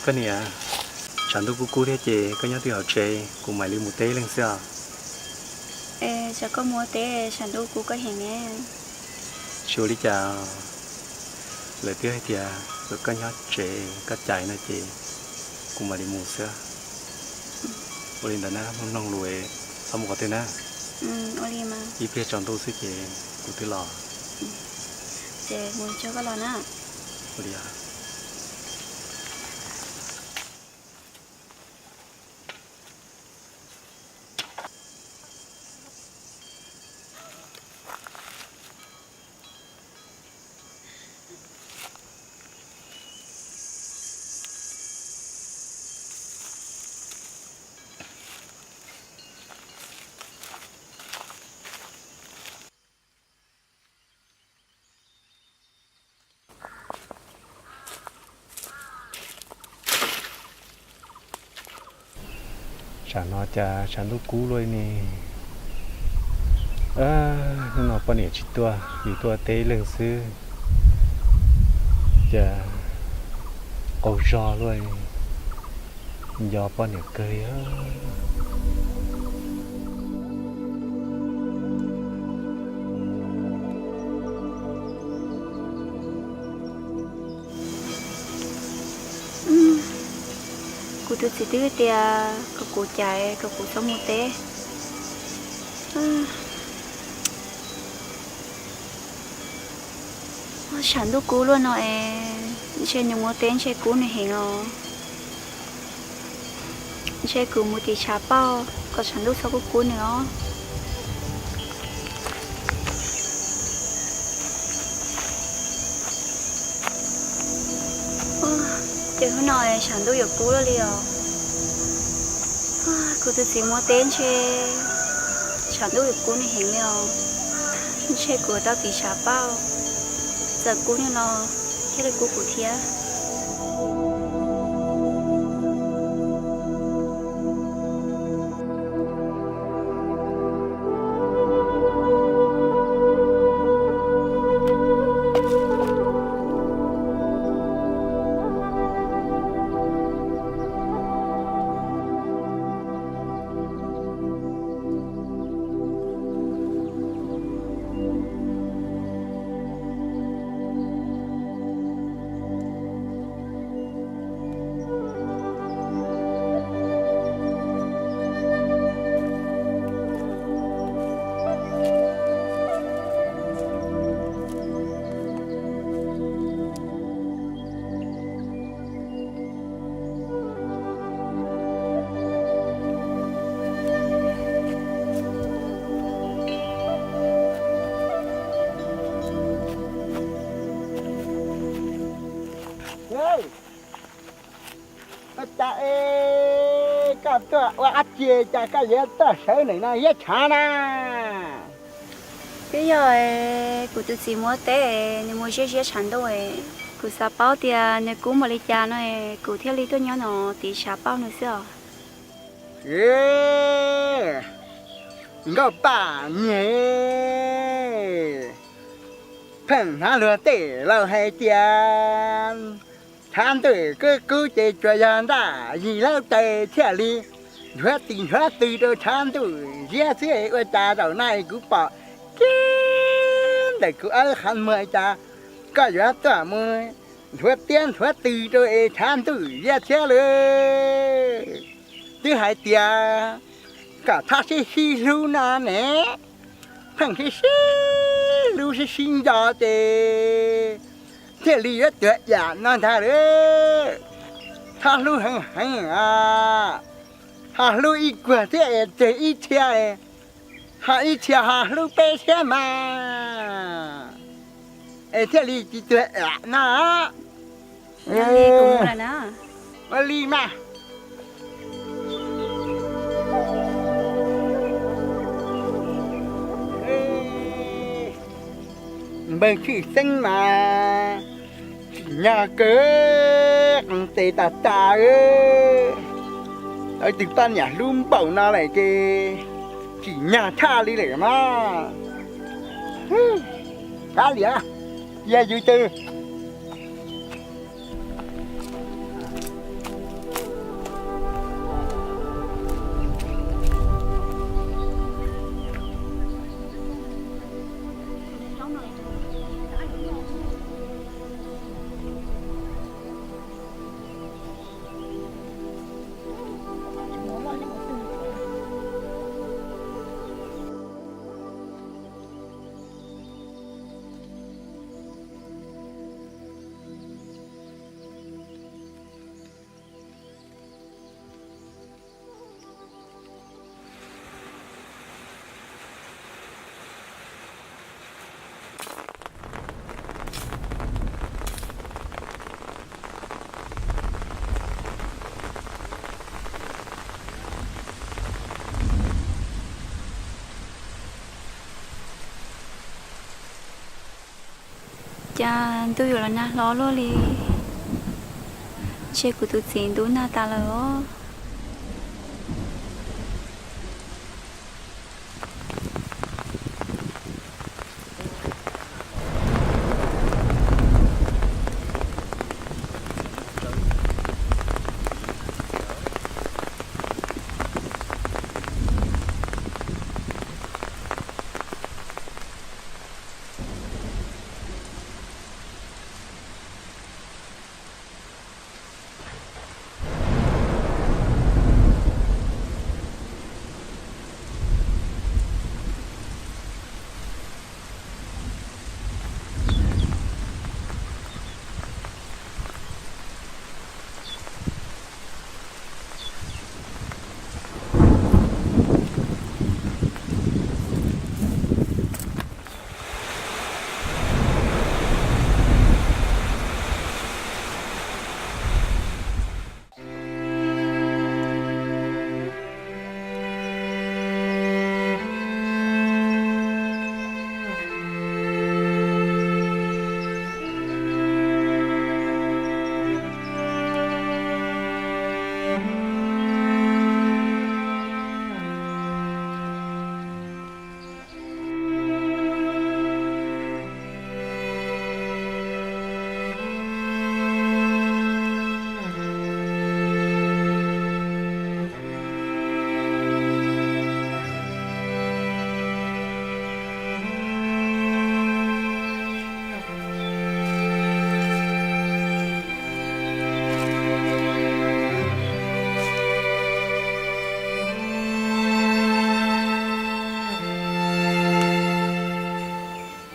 Koj niam, tshav ntuj kub kub thiab ces koj nyob twj hauv tsev, kuv mam li mus teb ib leeg xwb os. Tsam koj mus ua teb tshav ntuj kub koj heev ne. Tsis ua li cas, lawv twb hais tias kom koj nyob tsev koj cais no ces kuv mam li mus xwb. Ua li ntawd na, mloog mloog lus, txhob mus qhov twg na. Ib pliag tsaus ntuj xwb ces kuv twb los. Ces mus tso koj los na. Ua li. Tsam no cas tshav ntuj kub luaj li ne. Hnub no poj niam tsis tuaj, yus tuaj teb ib leeg xwb, cas qaug zog luaj li. Nco poj niam kawg li. Kuv tus txiv twb tias kom kuv cais, kom kuv txhob mus teb. Tshav ntuj kub luaj no es ntshe nws mus teb ntshe kub nws heev os. Ntshe kuv mus tim tshav pauj kom tshav ntuj txhob kub kub nws os. Ces hnub no tshav ntuj yuav kub luaj li os. Kuv tus txiv mus teb ntshe tshav ntuj yuav kub nws heev li os. Ntshe kuv tau tim tshav pauj, txawm kub nws los thiaj li kub kuv thiab. Ua cas es koj tuaj ua dab tsi, cas koj yuav tuaj sawv ntawm no ziab tshav na? Twb yog kuv tus txiv mus ua teb, nws mus ziab ziab tshav ntuj, kuv xav paub tias nws kub npaum li cas no kuv thiaj li tuaj nyob no tiv tshav pauj nws xwb os. Nkauj Paj Niam, pheej hnov luag tej laus hais tias tshav ntuj kub kub ces tsuas yog ntaj yig laub taws thiaj li nchuav tis nchuav tw rau tshav ntuj ziab xwb. Ua cas zaum no kuv pom kiag ntawm kuv awb qhov muag cas koj yuav tuaj mus nchuav tiab nchuav tw rau es tshav ntuj ziab thiab lawm. Twb hais tias kom txhob sib sib hlub no ne, pheej sib sib hlub sib sib nco ces thiaj li yuav tuag yam no ntag lawm. Txhob hlub heev heev os, ho hlub ib kuag thiab es tseg ib txhia, ho ib txhia ho hlub peb thiab mas, es thiaj li tsis tuag yam no. Ua li mas. Npawg Tshwj Xeeb mas tsim nyog kawg, qee tes tas tas. Tau ib tug poj niam hlub npaum no lawm ces tsim nyog tshaj li lawm mas. Kav liam, cia yus tus. Cas ntuj yuav los nag hlob luaj li, ntshe kuv tus txiv ntub nag tas lawm os.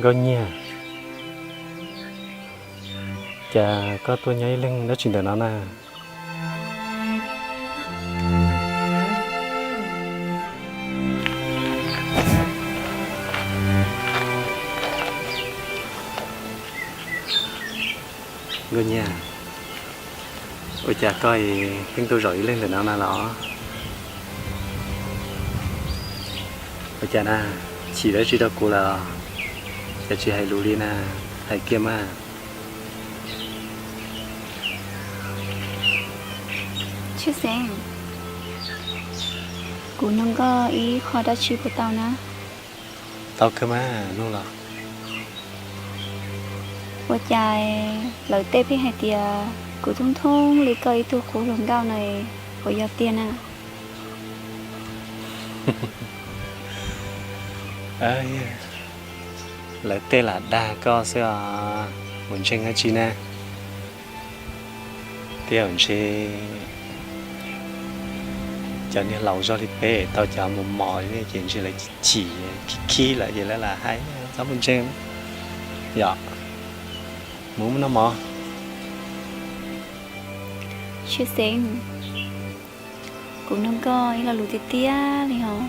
Nkauj Nyiag, cas koj tuaj nyob ib leeg dab tsi ntawm no na? Nkauj Nyiag, ua cas koj pheej tuaj zaum ib leeg ntawm no na los? Ua cas na, chim dab tsi rau kuv lawm? Cas tsis hais lus li na, hais kiag mas. Tshwj Xeeb, kuv nug koj ib qho dab tsi puas tau na? Tau kawg mas, nug los. Ua cas lawv tej pheej hais tias kuv thoob thoob li koj ib tug qub hluas nkauj na, puas yog tiag na? Lawv tej lam dag koj xwb os, mus ntseeg dab tsi na. Thiab ntshe cov niag laus zog li peb tau cov mos mos li ces ntshe lawv chim chim khib khib lawm ces lawv lam hais txhob mus ntseeg. Yog, mus muab noj mov. Tshwj Xeeb, kuv nug koj ib lo lus tiag tiag li os.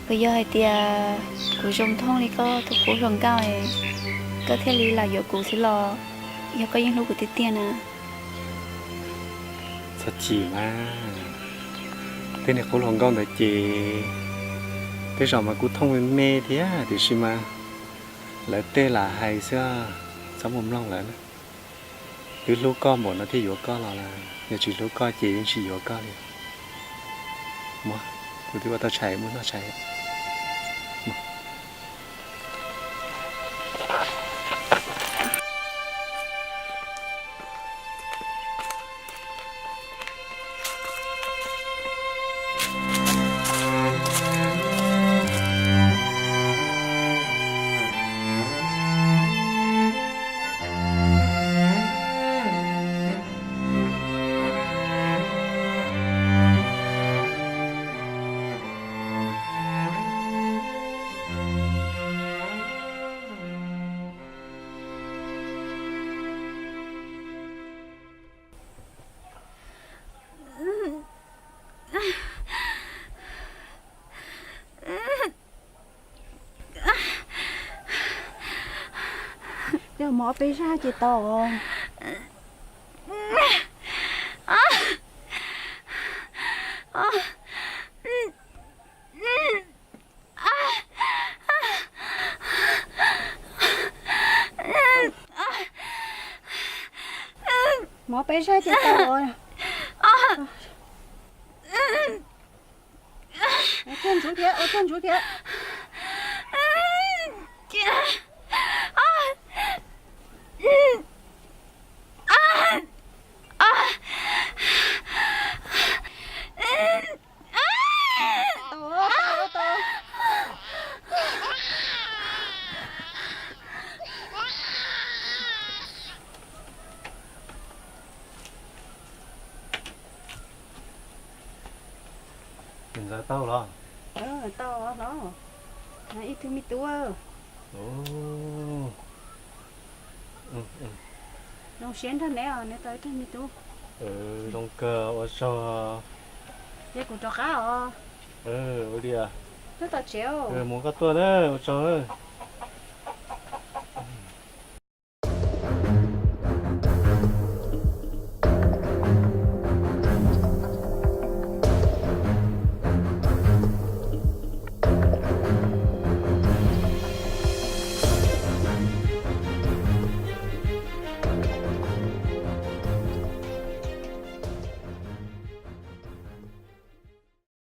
Puas yog hais tias kuv zoo thooj li koj tus qub hluas nkauj, koj thiaj li lam yuav kuv xwb los yog koj yeej hlub kuv tiag tiag na? Txhob chim mas, tej niag qub hluas nkauj ntawd ces tej zaum mas kuj thooj me me thiab tiam sis mas lawv tej lam hais xwb, txhob mus mloog lawv. Twb hlub koj npaum no thiaj yuav koj los lawm, yog tsis hlub koj ces yeej tsis yuav koj li. Muab, kuv twb ua tau tshais, muab noj tshais. Coj mov peb zaj ces tau. Ces tau os. Ua txuag ntsuv thiab, ua txuag ntsuv thiab. Ntxawm tau los? Tau los. Ib tug me tub. Zoo siab nrog neb os, neb tau ib tug me tub. Zoo kawg, ua tsaug. Ces kuv rov qab os. Ua li, nyob tom tsev, mus koj tuaj na, ua tsaug na.